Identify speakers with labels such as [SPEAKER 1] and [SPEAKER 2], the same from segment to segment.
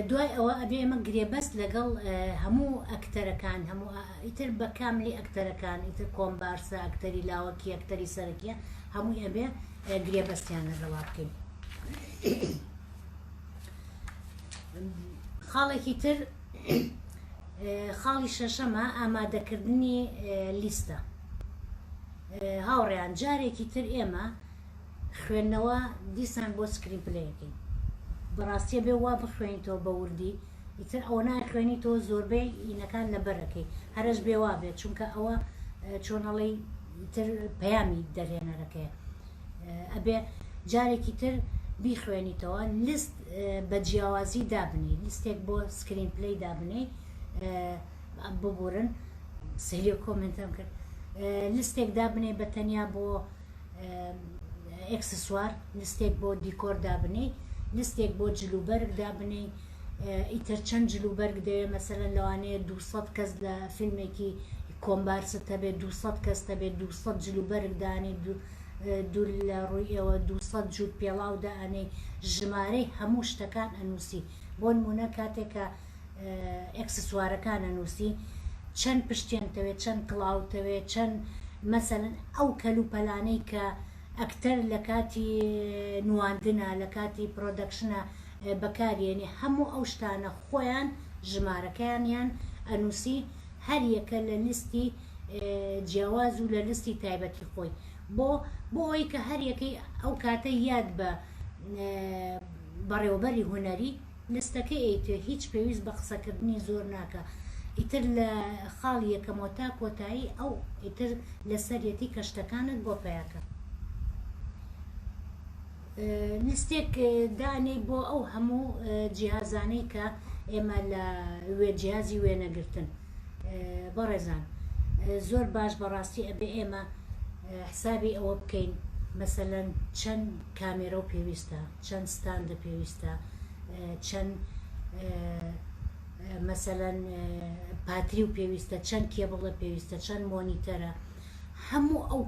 [SPEAKER 1] دوای ئەوە ئەبێ ئێمە گرێبەست لەگەڵ هەموو ئەکتەرەکان هەموو ئیتر بە کاملی ئەکتەرەکان ئیتر کۆمبارسە ئەکتەری لاوەکی ئەکتەری سەرەکیە هەمووی ئەبێ گرێبەستیان لەگەڵا بکەین. خاڵێکی تر خاڵی شەشەمە ئامادەکردنی لیستە هاوڕێیان جارێکی تر ئێمە خوێندنەوە دیسان بۆ screenplay ەکەین بەڕاستیە بێ وا بخوێنیتەوە بە وردی ئیتر ئەوە ناخوێنیتەوە زۆربەی ئینەکان لەبەرەکەی هەرەش بێ وا بێت چونکە ئەوە چۆنەڵی تر پەیامی دەرهێنەرەکەیە ئەبێ جارێکی تر بیخوێنیتەوە لیست بە جیاوازی دابنێی لیستێک بۆ screenplay دابنێی ببورن سەیری کۆمنتم کرد لیستێک دابنێ بە تەنیا بۆ ئێکسسوار لیستێک بۆ دیکۆر دابنێی لیستێک بۆ جلوبەرگ دابنێی ئیتر چەند جلوبەرگ دەوێ مەسەلەن لەوانەیە 200 کەس لە فیلمێکی کۆمبارست هەبێت 200 کەس هەبێت 200 جلوبەرگ دانێ دوور لە ڕووی ئێوە 200 جووت پێڵاو دائەنێی ژمارەی هەموو شتەکان ئەنووسی بۆ نموونە کاتێک کە ئێکسسوارەکان ئەنووسی چەند پشتێن تەوێ چەند کڵاو تەوێ چەند مەسەلەن ئەو کەلوپەلانەی کە ئەکتەر لە کاتی نواندنا لە کاتی production ا بەکاریێنێ هەموو ئەو شتانە خۆیان ژمارەکەیانیان ئەنووسی هەر یەکە لە لیستی جیاواز و لە لیستی تایبەتی خۆی بۆ بۆ ئەوەی کە هەر یەکەی ئەو کاتە یاد بە بەڕێوەبەری هونەری لیستەکەی ئەیتێ هیچ پێویست بە قسەکردنی زۆر ناکا ئیتر لە خاڵی یەکەمەوە تا کۆتایی ئەو ئیتر لەسەریەتی کە شتەکانت بۆ پەیاکا. لیستێک دانێی بۆ ئەو هەموو جیهازانەی کە ئێمە لە جیهازی وێنەگرتن بەڕێزان زۆر باش بەڕاستی ئەبێ ئێمە حسابی ئەوە بکەین مەسەلەن چەند کامێرە و پێویستە چەند ستاندە پێویستە چەند مەسەلەن پاتری و پێویستە چەند کێبڵە پێویستە چەند مۆنیتەرە هەموو ئەو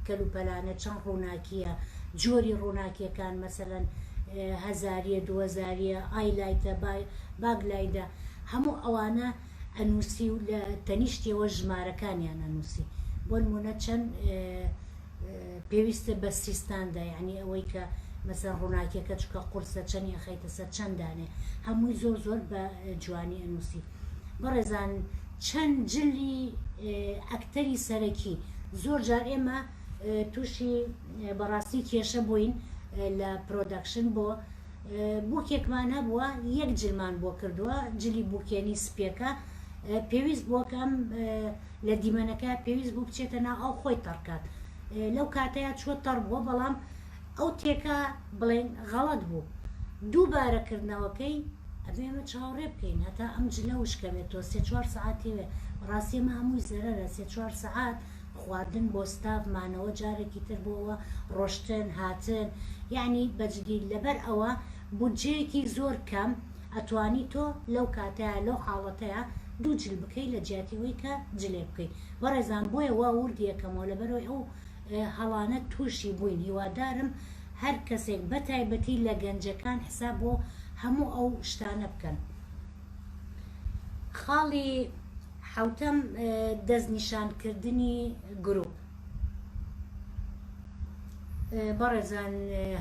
[SPEAKER 1] کەلوپەلانە چەند ڕووناکییە، جۆری ڕووناکییەکان مەسەلەن هەزارییە، دووهەزارییە، eye light ە، back light ە، هەموو ئەوانە ئەنووسی و لە تەنیشتیەوە ژمارەکانیان ئەنووسی. بۆ نموونە چەند پێویستە بە سیستاندە یانی ئەوەی کە مەسەلەن ڕووناکیەکە چونکە قورسە چەنی ئەخەیتە سەر چەند دانێ هەمووی زۆر زۆر بە جوانی ئەنووسی. بەڕێزان چەند جلی ئەکتەری سەرەکی زۆر جار ئێمە تووشی بەڕاستی کێشە بووین لە production بۆ بووکێکمان هەبووە یەک جلمان بۆ کردووە جلی بووکێنی سپیەکە پێویست بووە کە ئەم لە دیمەنەکە پێویست بوو بچێتە ناو ئەو خۆی تەڕکات لەو کاتەیە چوە تەڕ بووە بەڵام ئەو تێکە بڵێن غەڵەت بوو دووبارە کردنەوەکەی ئەبێ ئێمە چاوەڕێ بکەین هەتا ئەم جلە وشکە بێتەوە سێ چوار سەعاتی وێ بەڕاستی ئەمە هەمووی زەرەرە سێ چوار سەعات خواردن بۆ ستاف مانەوە جارێکی تر بۆوە ڕۆشتن هاتن یەعنی بەجدی لەبەر ئەوە بودجەیەکی زۆر کەم ئەتوانی تۆ لەو کاتەیا لەو حاڵەتەیا دوو جل بکەی لە جیاتی ئەوەی کە جلێک بکەی بەڕێزان بۆیە وا وردی ئەکەمەوە لەبەرئەوەی ئەو هەڵانە توشی بووین هیوادارم هەر کەسێک بە تایبەتی لە گەنجەکان حساب بۆ هەموو ئەو شتانە بکەن. خاڵی حەوتەم دەستنیشانکردنی گروپ. بەڕێزان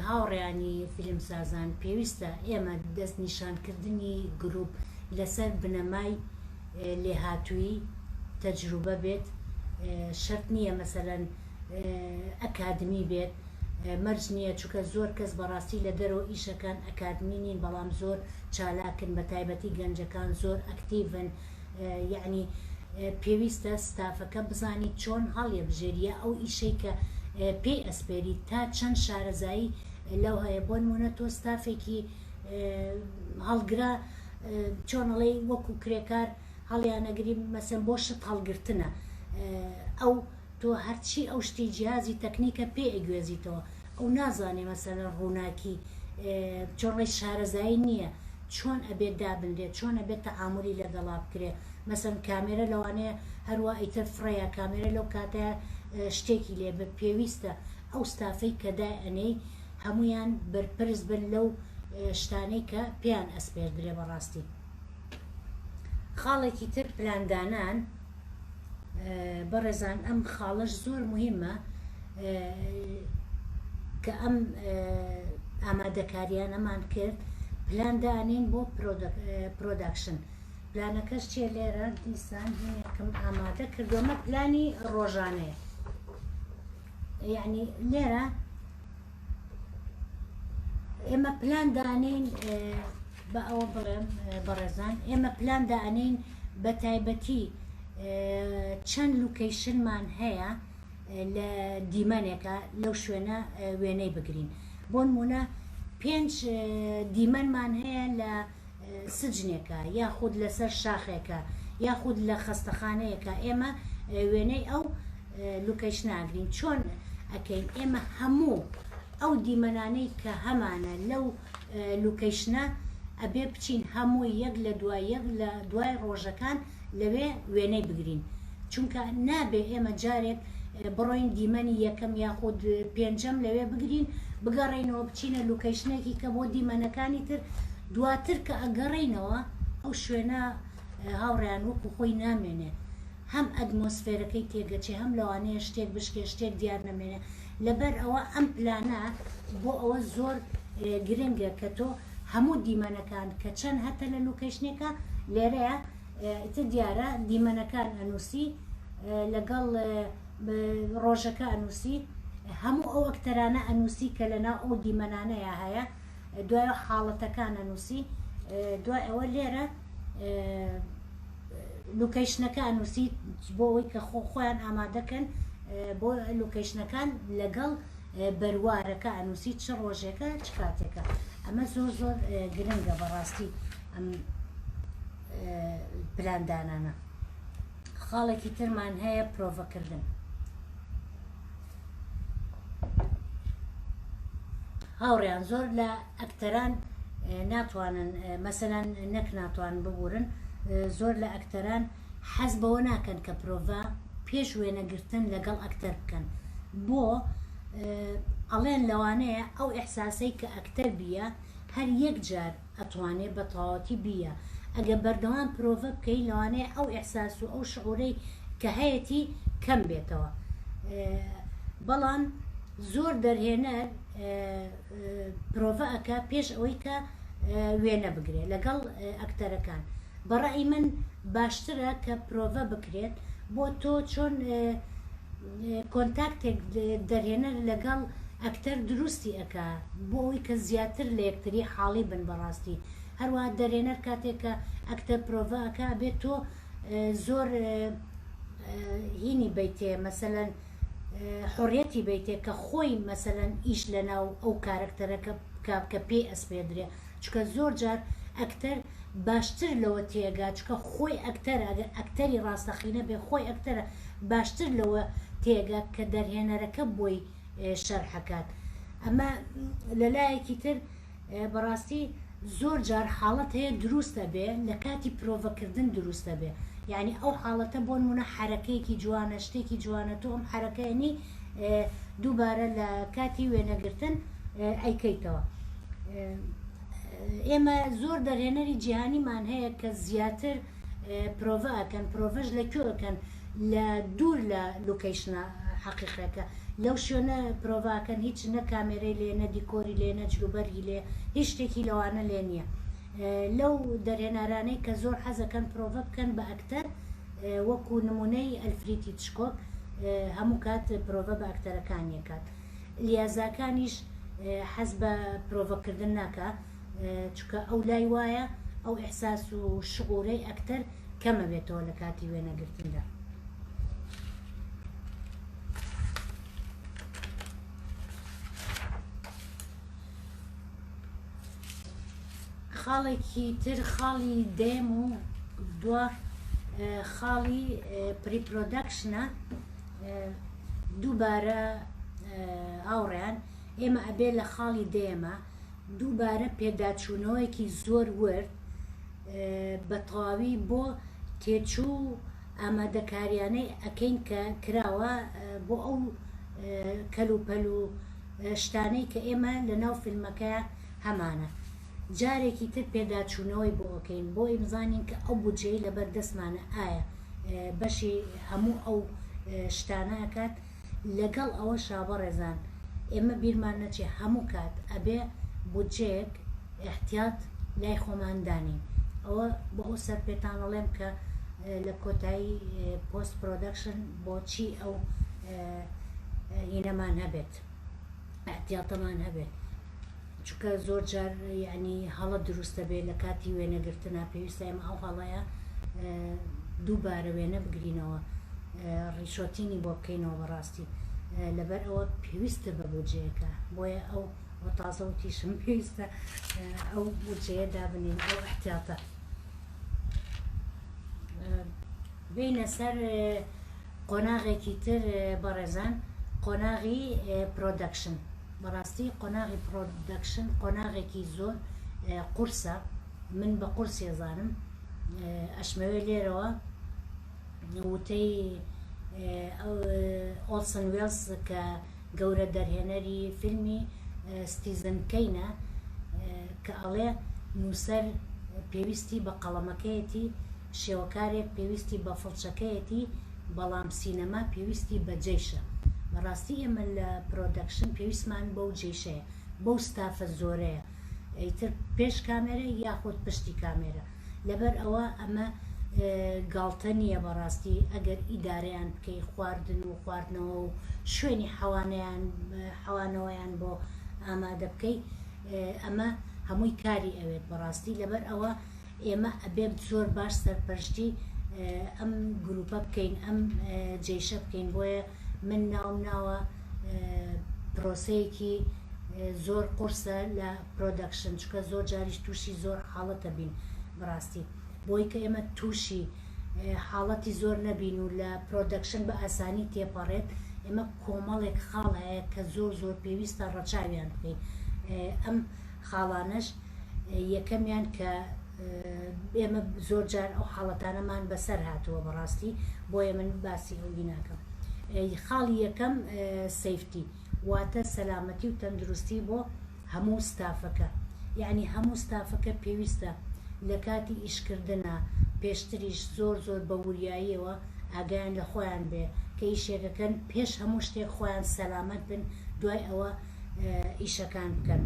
[SPEAKER 1] هاوڕێیانی فیلمسازان پێویستە ئێمە دەستنیشانکردنی گروپ لەسەر بنەمای لێهاتوویی، تەجروبە بێت، شەرت نییە مەسەلەن ئەکادمی بێت، مەرج نییە چونکە زۆر کەس بەڕاستی لە دەرەوە ئیشەکەن ئەکادمی نین بەڵام زۆر چالاکن بەتایبەتی گەنجەکان زۆر ئەکتیڤن یەعنی پێویستە ستافەکە بزانی چۆن هەڵیەبژێری یا ئەو ئیشەی کە پێی ئەسپێری تا چەند شارەزایی لەو هەیە بۆ نمونە تۆ ستافێکی هەڵگرە چۆن ئەڵێی وەکو کرێکار هەڵیانەگری مەسەن بۆ شت هەڵگرتنە ئەو تۆ هەرچی ئەو شتی جیهازی تەکنیکە پێ ئەگوێزیتەوە ئەو نازانێ مەسەلەن ڕووناکی چۆن ڕێی شارەزایی نییە چۆن ئەبێت دابنرێت چۆن ئەبێت تەعامولی لەگەڵا بکرێ مەسەن کامێرە لەوانەیە هەروا ئیتر فڕەیە کامێرە لەو کاتە شتێکی لێ بێ پێویستە ئەو ستافەی کە دای ئەنێی هەموویان بەرپرس بن لەو. شتانەی کە پێیان ئەسپێردرێ بەڕاستی. خاڵێکی تر پلاندانان بەڕێزان ئەم خاڵەش زۆر موهیمە کە ئەم ئامادەکاریانەمان کرد پلان دانین بۆ production پلانەکەش چیە لێرە دیسان هینێکم ئامادە کردووەمە پلانی ڕۆژانەیە یعنی لێرە ئێمە پلان دانین بە ئەوە بڵێم بەڕێزان ئێمە پلان دانین بە تایبەتی چەند location مان هەیە لە دیمەنێکە لەو شوێنە وێنەی بگرین بۆنمونە پێنج دیمەنمان هەیە لە سجنێکە یاخود لەسەر شاخێکە یاخود لە خەستەخانەیەکە ئێمە وێنەی ئەو location ە ئەگرین چۆن ئەکەین ئێمە هەموو ئەو دیمەنانەی کە هەمانە لەو location ە ئەبێ بچین هەمووی یەک لە دوای یەک لە دوای ڕۆژەکان لەوێ وێنەی بگرین چونکە نابێ ئێمە جارێک بڕۆین دیمەنی یەکەم یاخود پێنجەم لەوێ بگرین بگەڕێینەوە بچینە location ێکی کە بۆ دیمەنەکانی تر دواتر کە ئەگەڕێینەوە ئەو شوێنە هاوڕێیان وەکو خۆی نامێنێ هەم ئەتمۆسفێرەکەی تێگەچێ هەم لەوانەیە شتێک بشکێ شتێک دیار نەمێنێ لەبەر ئەوە ئەم پلانە بۆ ئەوە زۆر گرنگە کە تۆ هەموو دیمەنەکان کە چەند هەتە لە location ێکە لێرەیە ئیتر دیارە دیمەنەکان ئەنووسی لەگەڵ ڕۆژەکە ئەنووسی هەموو ئەو ئەکتەرانە ئەنووسی کە لەناو ئەو دیمەنانەیە هەیە دوای حاڵەتەکان ئەنووسی دوای ئەوە لێرە location ەکە ئەنووسی بۆ ئەوەی کە خۆ خۆیان ئامادەکەن بۆ location ەکان لەگەڵ بەروارەکە ئەنووسی چ ڕۆژێکە چ کاتێکە ئەمە زۆر زۆر گرنگە بەڕاستی ئەم پلاندانانە. خاڵێکی ترمان هەیە پرۆڤەکردن. هاوڕێیان زۆر لە ئەکتەران ناتوانن مەسەلەن نەک ناتوان ببورن زۆر لە ئەکتەران حەز بەوە ناکەن کە پرۆڤە پێش وێنەگرتن لەگەڵ ئەکتەر بکەن بۆ ئەڵێن لەوانەیە ئەو ئیحساسەی کە ئەکتەر بیە هەر یەک جار ئەتوانێ بە تەواوەتی بیە ئەگە بەردەوام پرۆڤە بکەی لەوانەیە ئەو ئیحساس و ئەو شعورەی کە هەیەتی کەم بێتەوە بەڵام زۆر دەرهێنەر پرۆڤە ئەکا پێش ئەوەی کە وێنە بگرێ لەگەڵ ئەکتەرەکان بە ڕەئی من باشترە کە پرۆڤە بکرێت بۆ تۆ چۆن contact ێک دەرهێنەر لەگەڵ ئەکتەر دروستی ئەکا بۆ ئەوەی کە زیاتر لە یەکتری حاڵی بن بەڕاستی هەروەها دەرێنەر کاتێک کە ئەکتەر پرۆڤە ئەکا ئەبێت تۆ زۆر هینی بەیتێ مەسەلەن حوڕیەتی بەیتێ کە خۆی مەسەلەن ئیش لەناو ئەو کارەکتەرەکە بکا کە پێی ئەسپێردرێ چونکە زۆر جار ئەکتەر باشتر لەوە تێئەگا چونکە خۆی ئەکتەرە ئەگەر ئەکتەری ڕاستەقینە بێ خۆی ئەکتەرە باشتر لەوە تێئەگا کە دەرهێنەرەکە بۆی شەرحەکات ئەمە لەلایەکی تر بەڕاستی زۆر جار حاڵەت هەیە دروست ئەبێ لە کاتی پرۆڤە کردن دروست ئەبێ یانی ئەو حاڵەتە بۆنمونە حەرەکەیەکی جوانە شتێکی جوانە تۆ ئەم حەرەکەیەنی دووبارە لە کاتی وێنەگرتن ئەیکەیتەوە ئێمە زۆر دەرهێنەری جیهانیمان هەیە کە زیاتر پرۆڤە ئەکەن پرۆڤەش لە کوێ ئەکەن لە دوور لە location ە حەقیقەکە لەو شوێنە پرۆڤە ئەکەن هیچ نە کامێرەی لێ نە دیکۆری لێ نە جلوبەرگی لێ هیچ شتێکی لەوانە لێ نییە لەو دەرهێنارانەی کە زۆر حەزەکەن پرۆڤە بکەن بە ئەکتەر وەکو نمونەی ئەلفرید هیتچکۆک هەموو کات پرۆڤە بە ئەکتەرەکانی ئەکات لیازاکانیش حەز بە پرۆڤەکردن ناکا چونکە ئەو لای وایە ئەو ئیحساس و شعورەی ئەکتەر کەمەبێتەوە لە کاتی وێنەگرتندا. خاڵێکی تر خاڵی دەیەم و دوا خاڵی pre-production ە دووبارە هاوڕێیان ئێمە ئەبێ لە خاڵی دەیەمە دووبارە پێداچوونەوەیەکی زۆر ورد بە تەواوی بۆ تێچوو و ئامادەکاریانەی ئەکەین کە کراوە بۆ ئەو کەلوپەل و شتانەی کە ئێمە لە ناو فیلمەکە هەمانە. جارێکی تر پێداچوونەوەی بۆ ئەکەین بۆی بزانین کە ئەو بودجەی لەبەر دەستمانە ئایا بەشی هەموو ئەو شتانە ئەکات. لەگەڵ ئەوەشا بەڕێزان ئێمە بیرمان نەچێ هەموو کات ئەبێ بودجەیەک ئیحتیات لای خۆمان دانێین ئەوە بۆ ئەو سەر پێتان ئەڵێم کە لە کۆتایی post production بۆچی ئەو هینەمان هەبێت ئیحتیاتەمان هەبێت. چونکە زۆر جار یەعنی هەڵە دروست دەبێت لە کاتی وێنەگرتنا پێویستە ئێمە ئەو هەڵەیە دووبارە وێنە بگرینەوە reshooting ی بۆ بکەینەوە بەڕاستی لەبەر ئەوە پێویستە بە بودجەیەکە بۆیە ئەو تازە وتیشم پێویستە ئەو بودجەیە دابنین ئەو احتیاطە بینە سەر قۆناغێکی تر بەڕێزان قۆناغی production بەڕاستی قۆناغی production قۆناغێکی زۆر قورسە من بە قورسی ئەزانم ئەشمەوێ لێرەوە وتەی ئۆرسن وێڵس کە گەورە دەرهێنەری فیلمی Citizen Kane ە کە ئەڵێ نووسەر پێویستی بە قەڵەمەکەیەتی شێوەکارێک پێویستی بە فڵچەکەیەتی بەڵام سینەما پێویستی بە جەیشە. بەڕاستی ئێمە لە production پێویستمان بەو جەیشەیە، بەو ستافە زۆرەیە ئیتر پێش کامێرە یاخود پشتی کامێرە. لەبەر ئەوە ئەمە گاڵتە نییە بەڕاستی ئەگەر ئیدارەیان بکەی خواردن و خواردنەوە و شوێنی حەوانەیان حەوانەوەیان بۆ ئامادە بکەی ئەمە هەمووی کاری ئەوێت بەڕاستی لەبەر ئەوە ئێمە ئەبێت زۆر باش سەرپەرشتی ئەم گروپە بکەین ئەم جەیشە بکەین بۆیە من ناوم ناوە پرۆسەیەکی زۆر قورسە لە production چونکە زۆر جاریش تووشی زۆر حاڵەتە بین بەڕاستی بۆی کە ئێمە تووشی حاڵەتی زۆر نەبین و لە production بە ئاسانی تێپەڕێت ئێمە کۆمەڵێک خاڵ هەیە کە زۆر زۆر پێویستە ڕەچاویان بکەین ئەم خاڵانەش یەکەمیان کە ئێمە زۆر جار ئەو حاڵەتانەمان بەسەر هاتووە بەڕاستی بۆیە من باسی ئەوی ناکەم خاڵی یەکەم safety واتە سەلامەتی و تەندروستی بۆ هەموو ستافەکە یعنی هەموو ستافەکە پێویستە لە کاتی ئیشکردنا پێشتریش زۆر زۆر بە وریاییەوە ئاگایان لە خۆیان بێ کە ئیشێکەکەن پێش هەموو شتێک خۆیان سەلامەت بن دوای ئەوە ئیشەکان بکەن.